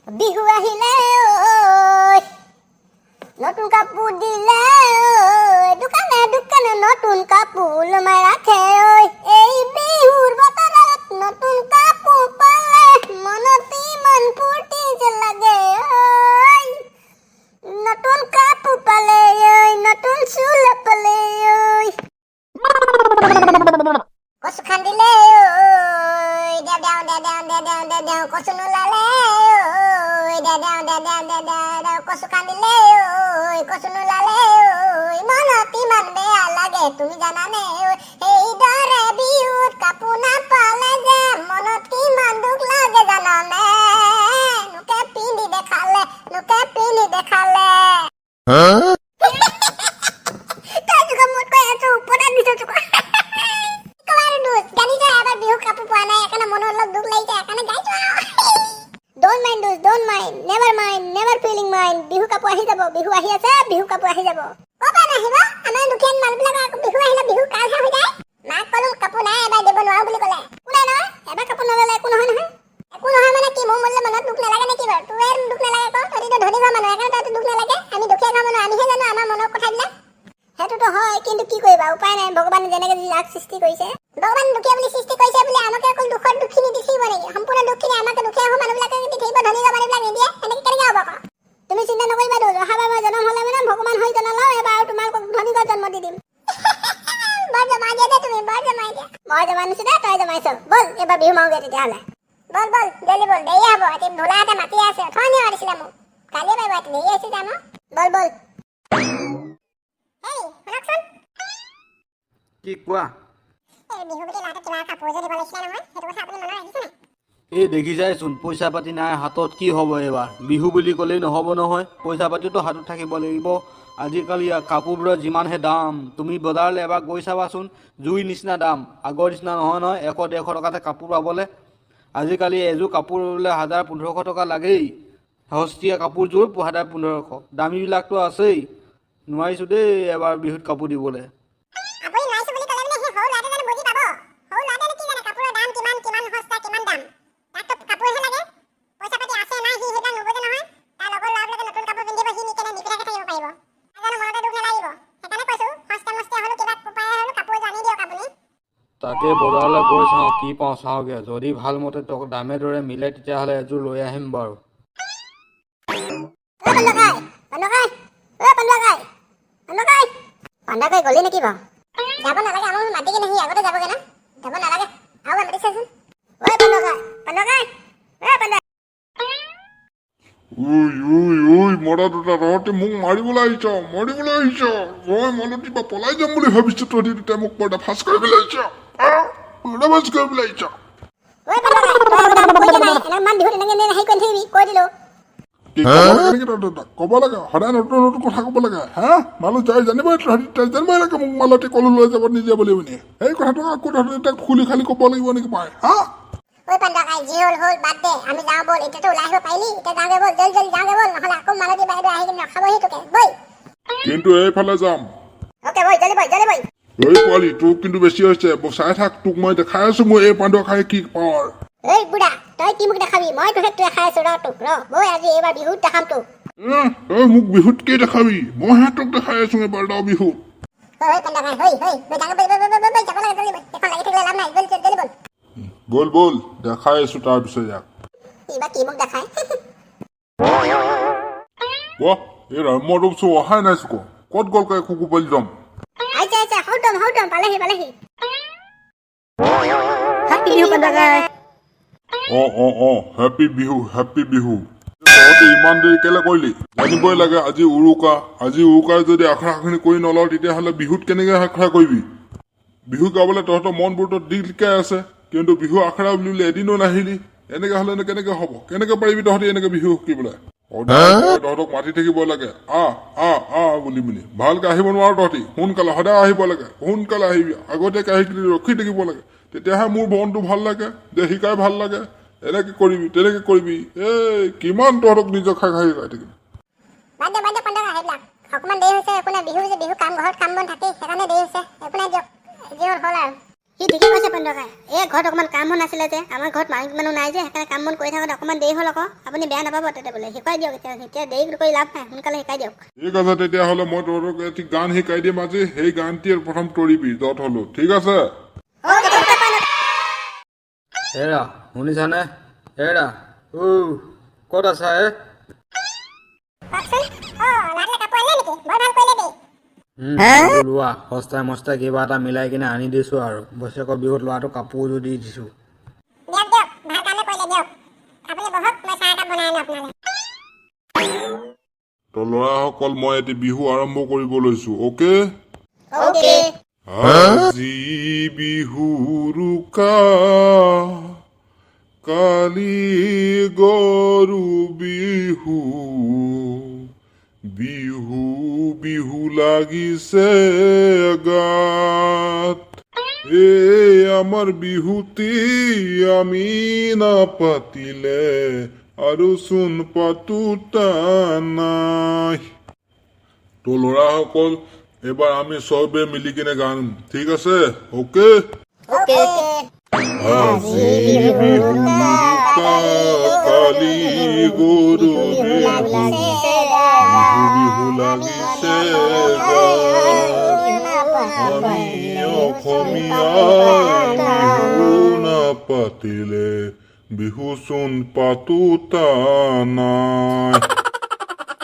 বিহু আহিলে ঐ, নতুন কাপোৰ দিলে ঐ, দোকানে দোকানে নতুন কাপোৰ ওলোমাই ৰাখে ঐ। এই বিহুৰ বতৰত নতুন কাপোৰ পালে মনত ইমান ফূৰ্তি যে লাগে ঐ। নতুন কাপোৰ পালে ঐ, নতুন চোলা পালে ঐ। কচু খান্দিলে ঐ, দেও দেও দেও দেও দেও দেও দেও দেও, কচু নোলালে ঐ, দেও দেও দেও দেও দেও দেও দেও, কচু খান্দিলে ঐ, কচু নোলালে ঐ, মনত ইমান বেয়া লাগে তুমি জানানে ঐ। সেইদৰে বিহুত কাপোৰ নাপালে যে মনত কিমান দুখ লাগে জানানে? লোকে পিন্ধি দেখালে, লোকে পিন্ধি দেখালে। তই যোগ মোতকৈ আছো ওপৰত দিছ যোগ। কবা আৰু দোষ জানিছ, এবাৰ বিহু কাপোৰ পোৱা নাই, সেইকাৰণে মনত অলপ দুখ লাগিছে, সেইকাৰণে গাইছো। Don't mind দোষ, don't mind, never mind, never feeling mind. Bihu কাপোৰ আহি যাব, বিহু আহি আছে, বিহু কাপোৰ আহি যাব। ক'ৰ নাহিব? আমাৰ দুখীয়া মানুহবিলাকৰ আকৌ বিহু আহিলে বিহু কালহে হৈ যায়। মাক ক'লো কাপোৰ নাই, এবাৰ দিব নোৱাৰো বুলি ক'লে। একো নাই নহয়, এবাৰ কাপোৰ নল'লে একো নহয় নহয়। একো নহয় মানে কি, মোৰ মনলৈ মনত দুখ নালাগে নেকি বাৰু? তোৰে দুখ নালাগে ক? তহঁতিতো ধনী ঘৰ মানুহ, সেইকাৰণে তহঁতি দুখ নালাগে। আমি দুখীয়া ঘৰ মানুহ, আমিহে জানো আমাৰ মনৰ কথাবিলাক। সেইটোতো হয়, কিন্তু কি কৰিবা, উপায় নাই। ভগৱানে যেনেকে যাক সৃষ্টি কৰিছে, ভগৱান দুখীয়া বুলি সৃষ্টি কৰিছে বুলি আমাকে অকল দুখৰ দুখখিনি দি থাকিব নেকি? সম্পূৰ্ণ দুখখিনি আমাকে দুখীয়া হোৱা মানুহবিলাকে দি থাকিব, ধনী ঘৰ মানুহবিলাক নিদিয়ে, এনেকে কেনেকে হ'ব আকৌ? তুমি চিন্তা নকৰিবা দোষ, অহাবাৰ মই জন্ম হ'লে মানে ভগৱান হৈ জনালাও এবাৰ আৰু তোমালোকক ধনী ঘৰত জন্ম দি দিম। বৰ জমাই দিয়া দেই তুমি, বৰ জমাই দিয়া। মই জমা নিছো দে, তই জমাইছ। ব'ল, এইবাৰ বিহু মাৰোগে তেতিয়াহ'লে। ব'ল ব'ল, জল্দি ব'ল, দেৰি হ'ব। এতিয়া ভোলাহঁতে মাতি আছে, অথনিয়ে মাতিছিলে মোক, কালিয়ে পাৰিব, এতিয়া দেৰি হৈছে যাম। ব'ল ব'ল। হেই, শুনকচোন। কি কোৱা? এই বিহু বুলি ল'ৰাটোক কিবা কাপোৰ এযোৰ দিব লাগিছিলে নহয়, সেইটো কথা আপুনি মনত ৰাখিছে নাই? এই দেখিছাইচোন, পইচা পাতি নাই হাতত। কি হ'ব এইবাৰ? বিহু বুলি ক'লেই নহ'ব নহয়, পইচা পাতিতো হাতত থাকিব লাগিব। আজিকালি কাপোৰবোৰৰ যিমানহে দাম, তুমি বজাৰলৈ এবাৰ গৈ চাবাচোন, জুই নিচিনা দাম। আগৰ নিচিনা নহয় নহয়, 100-150 টকাতে কাপোৰ পাবলৈ। আজিকালি এযোৰ কাপোৰ ল'বলৈ 1000-1500 টকা লাগেই। সস্তীয়া কাপোৰযোৰ 1000-1500, দামীবিলাকতো আছেই। নোৱাৰিছোঁ দেই এবাৰ বিহুত কাপোৰ দিবলৈ। আপুনি নোৱাৰিছো বুলি ক'লে মানে সেই সৰু ল'ৰাটোৱে জানো বুজি পাব? সৰু ল'ৰাটোৱেনো কি জানে কাপোৰৰ দাম কিমান, কিমান সস্তা, কিমান দাম? তাকতো কাপোৰহে লাগে, পইচা পাতি আছে নাই সি সেইবিলাক নুবুজে নহয়। তাৰ লগৰ ল'ৰাবিলাকে নতুন কাপোৰ পিন্ধিব, সি কেনে নিপিন্ধাকে থাকিব পাৰিব? তাৰ জানো মনতে দুখ নালাগিব? সেইকাৰণে কৈছো, সস্তা মস্তীয়া হ'লেও কিবা উপায় হ'লেও কাপোৰ এযোৰ আনি দিয়ক আপুনি। তাকে বজাৰলৈ গৈ চাওঁ, কি পাওঁ চাওঁগৈ। যদি ভাল মতে দামে দৰে মিলে, তেতিয়াহ'লে এযোৰ লৈ আহিম বাৰু। ঐ পাণ্ডকাই, পাণ্ডকাই, ঐ পাণ্ডকাই, পাণ্ডকাই, পাণ্ডকাই, গ'লি নেকি বাৰু? যাব নালাগে, আমাৰ মাতি কিনে সি আগতে যাবগে না। যাব নালাগে, আৰু এবাৰ মাতিছেচোন। ঐ পাণ্ডকাই, পাণ্ডকাই, ঐ পাণ্ডা। ঐ ঐ ঐ, মৰা দুটা, তহঁতে মোক মাৰিবলৈ আহিছ? মাৰিবলৈ আহিছ? মই মালতী পৰা পলাই যাম বুলি ভাবিছো, তহঁতি দুটাই মোক পৰ্দা ফাঁচ কৰিবলৈ আহিছ? আহ, পৰ্দা ফাঁচ কৰিবলৈ আহিছ? ঐ পাণ্ডকাই, তই আগতে মোক কৈ দিয়া নাই। এনেই ইমান বিহুত এনেকে এনেই হেৰি কৰি নাথাকিবি, কৈ দিলো। কি ক'ব লাগে নেকি তহঁতে? তাক ক'ব লাগে, সদায় নতুন নতুন কথা ক'ব লাগে। হা, মানুহ যাই জানিবই, তহঁতি তই জানিবই লাগে মোক মালতী ক'লো লৈ যাব নিদিয়ে বুলি। মানে সেই কথাটো আকৌ তহঁতে তাক খুলি খালি ক'ব লাগিব নেকি পাই? হা? ঐ পাণ্ডকাই, যি হ'ল হ'ল, বাদ দে, আমি যাওঁ ব'ল। এতিয়াতো ওলাই আহিব পাৰিলি, এতিয়া যাওঁগে ব'ল, জলদি জলদি যাওঁগে ব'ল, নহ'লে আকৌ মালতী বাইদেউ আহি কিনে ৰখাবহি তোকে। ব'ল। কিন্তু এইফালে যাম। অ'কে, ব'ল, জলদি ব'ল, জলদি ব'ল। ঐ পোৱালি, তোৰ কিন্তু বেছি হৈছে। চাই থাক, তোক মই দেখাই আছো মই এই পাণ্ডুৱা খাই কি পাৱাৰ। ঐ বুঢ়া, তই কি মোক দেখাবি? মই তোক দেখাই আছো ৰ, তোক ৰ, বৈ আজি এইবাৰ বিহুত দেখাম তোক। তই মোক বিহুত কি দেখাবি? মইহে তোক দেখাই আছো এবাৰ ৰ বিহুত। ঐ পাণ্ডকাই, হৈ হৈ বৈ, যাওঁ বৈ বৈ বৈ বৈ বৈ, যাব লাগে, জলদি বৈ। এখন লাগি থাকিলে লাভ নাই, জলদি জলদি ব'ল। ব'ল ব'ল, দেখাই আছো তাৰপিছত ইয়াক। এইবাৰ কি মোক দেখাই? বাহ, এই ৰম্যৰূপ চোন অহাই নাই চোন, ক'ত গ'ল কাই কুকুৰ পোৱালিদম? আচ্ছা আচ্ছা, হৌদম হৌদম, পালেহি পালেহি। হেপী বিহু পাণ্ডাকাই। অ অ অ, হেপী বিহু, হেপী বিহু। তহঁতে ইমান দেৰি কেলে কৰিলি? জানিবই লাগে আজি উৰুকা। আজি উৰুকাই যদি আখৰাখিনি কৰি নলওঁ, তেতিয়াহ'লে বিহুত কেনেকে আখৰা কৰিবি? বিহু গাবলৈ তহঁতৰ মনবোৰতো দিলকে আছে, কিন্তু বিহু আখৰা বুলিলে এদিনো নাহিলি। এনেকে হ'লেনো কেনেকে হ'ব? কেনেকে পাৰিবি তহঁতি এনেকে বিহু শিকিবলৈ? সদায় মই তহঁতক মাতি থাকিব লাগে আহ আহ আহ বুলি বুলি। ভালকে আহিব নোৱাৰ তহঁতি। সোনকালে সদায় আহিব লাগে, সোনকালে আহিবি, আগতীয়াকে আহি কিনি ৰখি থাকিব লাগে, তেতিয়াহে মোৰ মনটো ভাল লাগে যে শিকাই ভাল লাগে। এনেকে কৰিবি, তেনেকে কৰিবি, এই কিমান তহঁতক নিজক খাই খাই শিকাই থাকিম? বাদ দে, বাদ দে পাণ্ডা, সেইবিলাক। অকণমান দেৰি হৈছে, একো নাই। বিহু যে, বিহু কাম, ঘৰত কাম বন থাকেই, সেইকাৰণে দেৰি হৈছে। একো নাই দিয়ক, যি হ'ল হ'ল আৰু। সি ঠিকে কৈছে পণ্ডিতকাই। এই ঘৰত অকণমান কাম বন আছিলে যে, আমাৰ ঘৰত মাইকী মানুহ নাই যে, সেইকাৰণে কাম বন কৰি থাকোঁতে অকণমান দেৰি হ'ল আকৌ। আপুনি বেয়া নাপাব তেন্তে বোলে, শিকাই দিয়ক এতিয়া। এতিয়া দেৰি কৰি লাভ নাই, সোনকালে শিকাই দিয়ক। ঠিক আছে, তেতিয়াহ'লে মই তহঁতক এটি গান শিকাই দিম আজি। সেই গানটি প্ৰথম তৰিবি য'ত হ'লো, ঠিক আছে? হেৰা, শুনিছানে? হেৰা, উ ক'ত আছা হে? কওকচোন। অঁ, ল'ৰাটোৱে কাপোৰ আনিলে নেকি? বৰ ভাল কৰিলে দেই। লোৱা, সস্তাই মস্তাই কিবা এটা মিলাই কিনে আনি দিছোঁ আৰু বছৰেকৰ বিহুত ল'ৰাটোক কাপোৰযোৰ দি দিছোঁ। দিয়ক দিয়ক, ভাল কামে কৰিলে দিয়ক। আপুনি বহক, মই চাহ একাপ বনাই আনো আপোনালৈ। তো ল'ৰাসকল, মই এটি বিহু আৰম্ভ কৰিব লৈছো, অ'কে? অ'কে। আজি বিহু উৰুকা, কালি গৰু বিহু, বিহু বিহু লাগিছে গাত। এই আমাৰ বিহুটি আমি নাপাতিলে আৰু চোন পাতোতা নাই। তো ল'ৰাসকল, এবাৰ আমি চবে মিলি কিনে গাম, ঠিক আছে? অ'কে। অ'কে। আজি বিহু উৰুকা, কালি গৰু বিহু, বিহু বিহু লাগিছে গাত। আমি অসমীয়াই বিহু নাপাতিলে বিহু চোন পাতোতা নাই।